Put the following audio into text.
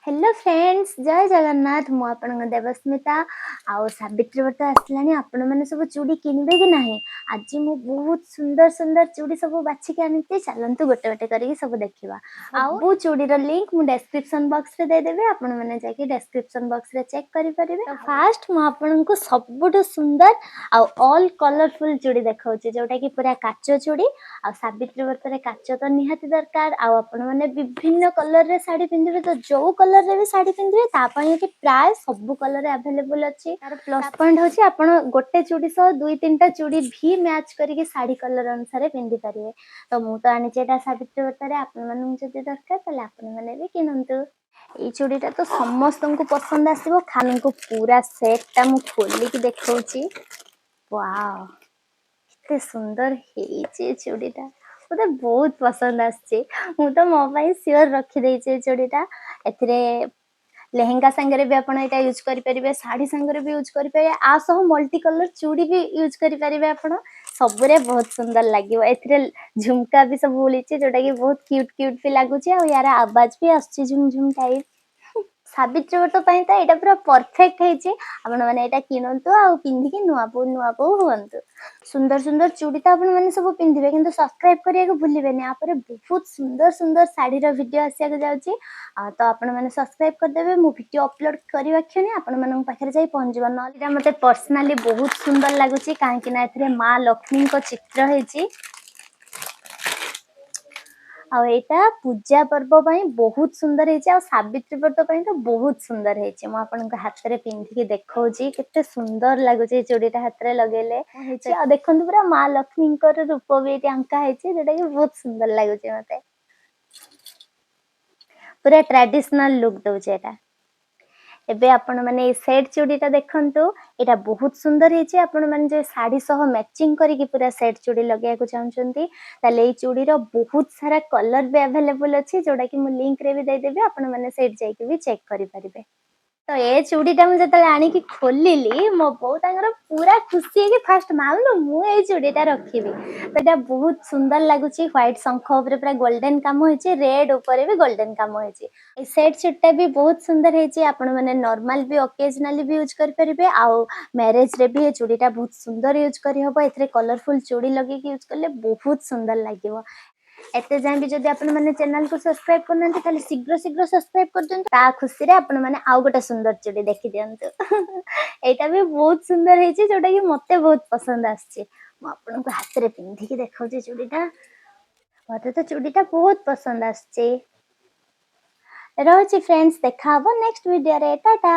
Hello friends, ଜୟ ଜଗନ୍ନାଥ। ମୁଁ ଆପଣଙ୍କ ଦେବସ୍ମିତା। ଆଉ ସାବିତ୍ରୀ ବ୍ରତ ଆସିଲାଣି, ଆପଣମାନେ ସବୁ ଚୁଡ଼ି କିଣିବେ କି ନାହିଁ? ଆଜି ମୁଁ ବହୁତ ସୁନ୍ଦର ସୁନ୍ଦର ଚୁଡ଼ି ସବୁ ବାଛିକି ଆଣିଛି। ଚାଲନ୍ତୁ, ଗୋଟେ ଗୋଟେ କରିକି ସବୁ ଦେଖିବା। ଆଉ ସବୁ ଚୁଡ଼ିର ଲିଙ୍କ ମୁଁ ଡେସ୍କ୍ରିପସନ୍ ବକ୍ସରେ ଦେଇଦେବି, ଆପଣମାନେ ଯାଇକି ଡେସ୍କ୍ରିପସନ୍ ବକ୍ସରେ ଚେକ୍ କରିପାରିବେ। ଫାଷ୍ଟ ମୁଁ ଆପଣଙ୍କୁ ସବୁଠୁ ସୁନ୍ଦର ଆଉ ଅଲ୍ କଲରଫୁଲ୍ ଚୁଡ଼ି ଦେଖାଉଛି, ଯୋଉଟାକି ପୁରା କାଚ ଚୁଡ଼ି। ଆଉ ସାବିତ୍ରୀ ବ୍ରତରେ କାଚ ତ ନିହାତି ଦରକାର। ଆଉ ଆପଣମାନେ ବିଭିନ୍ନ କଲରରେ ଶାଢ଼ୀ ପିନ୍ଧିବେ, ତ ଯୋଉ କଲରରେ ବି ଶାଢ଼ୀ ପିନ୍ଧିବେ, ତା ପାଇଁ ଏଠି ପ୍ରାୟ ସବୁ କଲର ଆଭେଲେବୁଲ ଅଛି। ତାର ପ୍ଲସ୍ ପଏଣ୍ଟ ହଉଛି, ଆପଣ ଗୋଟେ ଚୁଡ଼ି ସହ ଦୁଇ ତିନିଟା ଚୁଡ଼ି ବି ମ୍ୟାଚ୍ କରିକି ଶାଢ଼ୀ କଲର ଅନୁସାରେ ପିନ୍ଧି ପାରିବେ। ତ ମୁଁ ତ ଆଣିଛି ଏଇଟା ସାବିତ୍ରୀ ବ୍ରତରେ। ଆପଣମାନଙ୍କୁ ଯଦି ଦରକାର, ତାହେଲେ ଆପଣମାନେ ବି କିଣନ୍ତୁ। ଏଇ ଚୁଡ଼ିଟା ତ ସମସ୍ତଙ୍କୁ ପସନ୍ଦ ଆସିବ। ଖାନଙ୍କୁ ପୁରା ସେଟ୍ଟା ମୁଁ ଖୋଲିକି ଦେଖଉଛି। ୱାଓ, କେତେ ସୁନ୍ଦର ହେଇଛି ଏ ଚୁଡ଼ିଟା! ମତେ ବହୁତ ପସନ୍ଦ ଆସିଛି। ମୁଁ ତ ମୋ ପାଇଁ ସିଓର ରଖିଦେଇଛି ଏ ଚୁଡ଼ିଟା। ଏଥିରେ ଲେହେଙ୍ଗା ସାଙ୍ଗରେ ବି ଆପଣ ଏଇଟା ୟୁଜ୍ କରିପାରିବେ, ଶାଢ଼ୀ ସାଙ୍ଗରେ ବି ୟୁଜ୍ କରିପାରିବେ, ଆ ସହ ମଲ୍ଟି କଲର ଚୁଡ଼ି ବି ୟୁଜ୍ କରିପାରିବେ ଆପଣ। ସବୁରେ ବହୁତ ସୁନ୍ଦର ଲାଗିବ। ଏଥିରେ ଝୁମକା ବି ସବୁ ମିଳିଛି, ଯୋଉଟା କି ବହୁତ କ୍ୟୁଟ୍ କ୍ୟୁଟ୍ ବି ଲାଗୁଛି। ଆଉ ୟାର ଆବାଜ ବି ଆସୁଛି ଝୁମ୍ ଝୁମ୍ ଟାଇପ୍। ସାବିତ୍ରୀ ବ୍ରତ ପାଇଁ ତ ଏଇଟା ପୁରା ପରଫେକ୍ଟ ହେଇଛି। ଆପଣମାନେ ଏଇଟା କିଣନ୍ତୁ ଆଉ ପିନ୍ଧିକି ନୂଆ ବୋହୂ ନୂଆ ବୋହୂ ହୁଅନ୍ତୁ। ସୁନ୍ଦର ସୁନ୍ଦର ଚୁଡ଼ି ତ ଆପଣମାନେ ସବୁ ପିନ୍ଧିବେ, କିନ୍ତୁ ସବସ୍କ୍ରାଇବ କରିବାକୁ ଭୁଲିବେନି। ଆ ପରେ ବହୁତ ସୁନ୍ଦର ସୁନ୍ଦର ଶାଢ଼ୀର ଭିଡ଼ିଓ ଆସିବାକୁ ଯାଉଛି, ତ ଆପଣମାନେ ସବସ୍କ୍ରାଇବ କରିଦେବେ। ମୁଁ ଭିଡ଼ିଓ ଅପଲୋଡ଼ କରିବା କ୍ଷଣି ଆପଣମାନଙ୍କ ପାଖରେ ଯାଇ ପହଞ୍ଚିବ। ନହେଲେ ଏଇଟା ମୋତେ ପର୍ସନାଲି ବହୁତ ସୁନ୍ଦର ଲାଗୁଛି, କାହିଁକି ନା ଏଥିରେ ମା ଲକ୍ଷ୍ମୀଙ୍କ ଚିତ୍ର ହେଇଛି। ଆଉ ଏଇଟା ପୂଜା ପର୍ବ ପାଇଁ ବହୁତ ସୁନ୍ଦର ହେଇଛି, ଆଉ ସାବିତ୍ରୀ ବ୍ରତ ପାଇଁ ତ ବହୁତ ସୁନ୍ଦର ହେଇଛି। ମୁଁ ଆପଣଙ୍କ ହାତରେ ପିନ୍ଧିକି ଦେଖଉଛି, କେତେ ସୁନ୍ଦର ଲାଗୁଛି ଏଇ ଚୁଡ଼ିଟା ହାତରେ ଲଗେଇଲେ ହେଇଛି। ଆଉ ଦେଖନ୍ତୁ, ପୁରା ମା ଲକ୍ଷ୍ମୀଙ୍କର ରୂପ ବି ଏଇଠି ଆଙ୍କା ହେଇଛି, ଯୋଉଟା କି ବହୁତ ସୁନ୍ଦର ଲାଗୁଛି ମତେ। ପୁରା ଟ୍ରାଡିସନାଲ ଲୁକ୍ ଦଉଛି ଏଇଟା। ଏବେ ଆପଣମାନେ ଏଇ ସେଟ୍ ଚୁଡ଼ିଟା ଦେଖନ୍ତୁ। ଏଇଟା ବହୁତ ସୁନ୍ଦର ହେଇଛି। ଆପଣମାନେ ଯେ ଶାଢ଼ୀ ସହ ମ୍ୟାଚିଂ କରିକି ପୁରା ସେଟ୍ ଚୁଡ଼ି ଲଗେଇବାକୁ ଚାହୁଁଛନ୍ତି, ତାହେଲେ ଏଇ ଚୁଡ଼ିର ବହୁତ ସାରା କଲର ବି ଆଭେଲେବୁଲ ଅଛି, ଯୋଉଟା କି ମୁଁ ଲିଙ୍କରେ ବି ଦେଇଦେବି। ଆପଣମାନେ ସେଇଠି ଯାଇକି ବି ଚେକ୍ କରିପାରିବେ। ତ ଏ ଚୁଡ଼ିଟା ମୁଁ ଯେତେବେଳେ ଆଣିକି ଖୋଲିଲି, ମୋ ବୋଉ ତାଙ୍କର ପୁରା ଖୁସି ହେଇକି ଫାଷ୍ଟ, "ମାଉଲୁ, ମୁଁ ଏଇ ଚୁଡ଼ିଟା ରଖିବି।" ତ ଏଇଟା ବହୁତ ସୁନ୍ଦର ଲାଗୁଛି। ହ୍ୱାଇଟ୍ ଶଙ୍ଖ ଉପରେ ପୁରା ଗୋଲ୍ଡେନ କାମ ହେଇଛି, ରେଡ୍ ଉପରେ ବି ଗୋଲ୍ଡେନ କାମ ହେଇଛି। ଏଇ ସେଟ୍ ଚୁଡ଼ିଟା ବି ବହୁତ ସୁନ୍ଦର ହେଇଛି। ଆପଣମାନେ ନର୍ମାଲ ବି ଅକେଜନାଲି ବି ୟୁଜ୍ କରିପାରିବେ, ଆଉ ମ୍ୟାରେଜରେ ବି ଏ ଚୁଡ଼ିଟା ବହୁତ ସୁନ୍ଦର ୟୁଜ୍ କରିହବ। ଏଥିରେ କଲରଫୁଲ ଚୁଡ଼ି ଲଗେଇକି ୟୁଜ୍ କଲେ ବହୁତ ସୁନ୍ଦର ଲାଗିବ। ଏତେ ଯାଏଁ ବି ଯଦି ଆପଣମାନେ ଚ୍ୟାନେଲକୁ ସବସ୍କ୍ରାଇବ କରିନାହାନ୍ତି, ତାହେଲେ ଶୀଘ୍ର ଶୀଘ୍ର ସବସ୍କ୍ରାଇବ କରିଦିଅନ୍ତୁ। ତା ଖୁସିରେ ଆପଣମାନେ ଆଉ ଗୋଟେ ସୁନ୍ଦର ଚୁଡ଼ି ଦେଖିଦିଅନ୍ତୁ। ଏଇଟା ବି ବହୁତ ସୁନ୍ଦର ହେଇଛି, ଯୋଉଟା କି ମତେ ବହୁତ ପସନ୍ଦ ଆସିଛି। ମୁଁ ଆପଣଙ୍କୁ ହାତରେ ପିନ୍ଧିକି ଦେଖାଉଛି ଚୁଡ଼ିଟା। ମତେ ତ ଚୁଡ଼ିଟା ବହୁତ ପସନ୍ଦ ଆସିଛି। ରହୁଛି ଫ୍ରେଣ୍ଡସ୍, ଦେଖା ହବ ନେକ୍ସଟ ଭିଡିଓରେ। ଟାଟା।